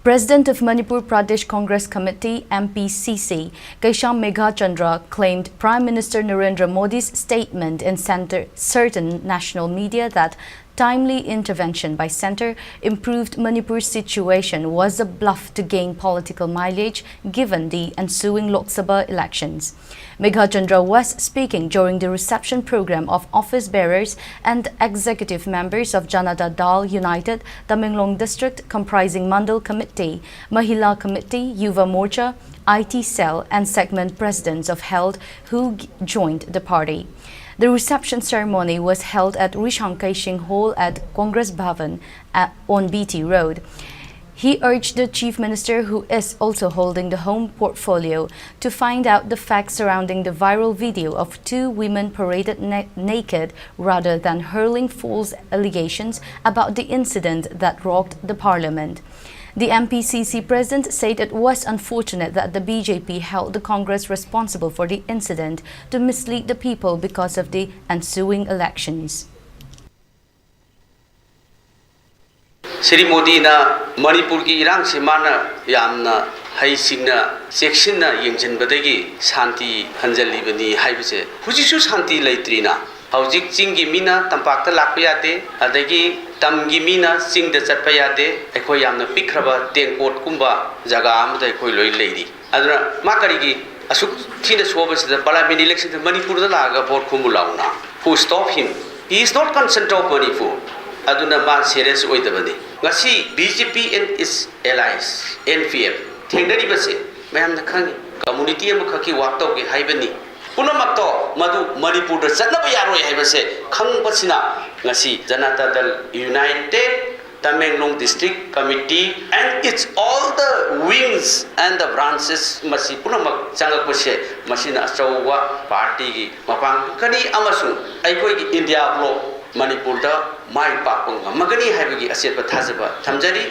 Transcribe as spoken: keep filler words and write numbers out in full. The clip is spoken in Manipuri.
President of Manipur Pradesh Congress Committee, M P C C, Keisham Meghachandra claimed Prime Minister Narendra Modi's statement in center, certain national media that timely intervention by center improved Manipur's situation was a bluff to gain political mileage given the ensuing Lok Sabha elections. Meghachandra was speaking during the reception program of office bearers and executive members of Janata Dal United Tamenglong District, comprising Mandal Committee, Mahila Committee, Yuva Morcha, I T Cell, and segment presidents of HELD who g- joined the party. The reception ceremony was held at Rishang Keishing Hall at Congress Bhavan at, on B T Road. He urged the Chief Minister, who is also holding the Home portfolio, to find out the facts surrounding the viral video of two women paraded na- naked rather than hurling false allegations about the incident that rocked the parliament. The M P C C president said it was unfortunate that the B J P held the Congress responsible for the incident to mislead the people because of the ensuing elections. Shri ꯃꯣꯗꯤꯅ ꯃꯅꯤꯄꯨꯔꯒꯤ ꯏꯔꯥꯡꯁꯤ ꯃꯥꯅ ꯌꯥꯝꯅ ꯍꯩꯁꯤꯡꯅ ꯆꯦꯛꯁꯤꯟꯅ ꯌꯦꯡꯁꯤꯟꯕꯗꯒꯤ ꯁꯥꯟꯇꯤ ꯍꯟꯖꯤꯜꯂꯤꯕꯅꯤ ꯍꯥꯏꯕꯁꯦ꯫ ꯍꯧꯖꯤꯛꯁꯨ ꯁꯥꯟꯇꯤ ꯂꯩꯇ꯭ꯔꯤꯅ꯫ ꯍꯧꯖꯤꯛ ꯆꯤꯡꯒꯤ ꯃꯤꯅ ꯇꯝꯄꯥꯛꯇ ꯂꯥꯛꯄ ꯌꯥꯗꯦ, ꯑꯗꯒꯤ ꯇꯝꯒꯤ ꯃꯤꯅ ꯆꯤꯡꯗ ꯆꯠꯄ ꯌꯥꯗꯦ꯫ ꯑꯩꯈꯣꯏ ꯌꯥꯝꯅ ꯄꯤꯛꯈ꯭ꯔꯕ ꯇꯦꯡꯀꯣꯠꯀꯨꯝꯕ ꯖꯒꯥ ꯑꯃꯗ ꯑꯩꯈꯣꯏ ꯂꯣꯏ ꯂꯩꯔꯤ꯫ ꯑꯗꯨꯅ ꯃꯥ ꯀꯔꯤꯒꯤ ꯑꯁꯨꯛ ꯊꯤꯅ ꯁꯣꯕꯁꯤꯗ parliament election ꯗ ꯃꯅꯤꯄꯨꯔꯗ ꯂꯥꯛꯑꯒ vote ꯈꯨꯝꯃꯨ ꯂꯥꯎꯅ? Who stop him? He is not concerned of Manipur. ꯑꯗꯨꯅ ꯃꯥ serious ꯑꯣꯏꯗꯕꯅꯤ꯫ ꯉꯁꯤ B J P and its allies, N P F, ꯊꯦꯡꯅꯔꯤꯕꯁꯦ ꯃꯌꯥꯝꯅ ꯈꯪꯉꯤ꯫ Community ꯑꯃꯈꯛꯀꯤ work ꯇꯧꯒꯦ ꯍꯥꯏꯕꯅꯤ꯫ ꯄꯨꯝꯅꯃꯛꯇꯣ ꯃꯗꯨ ꯃꯅꯤꯄꯨꯔꯗ ꯆꯠꯅꯕ ꯌꯥꯔꯣꯏ ꯍꯥꯏꯕꯁꯦ ꯈꯪꯕꯁꯤꯅ ꯉꯁꯤ Janata Dal United Tamenglong District Committee and its all the wings and the branches ꯃꯁꯤ ꯄꯨꯝꯅꯃꯛ ꯆꯪꯉꯛꯄꯁꯦ ꯃꯁꯤꯅ ꯑꯆꯧꯕ party ꯒꯤ ꯃꯄꯥꯡꯒꯜ ꯄꯤꯔꯛꯀꯅꯤ ꯑꯃꯁꯨꯡ ꯑꯩꯈꯣꯏꯒꯤ India bloc ꯃꯅꯤꯄꯨꯔꯗ ꯃꯥꯏ ꯄꯥꯛꯄ ꯉꯝꯃꯒꯅꯤ ꯍꯥꯏꯕꯒꯤ ꯑꯆꯦꯠꯄ ꯊꯥꯖꯕ ꯊꯝꯖꯔꯤ꯫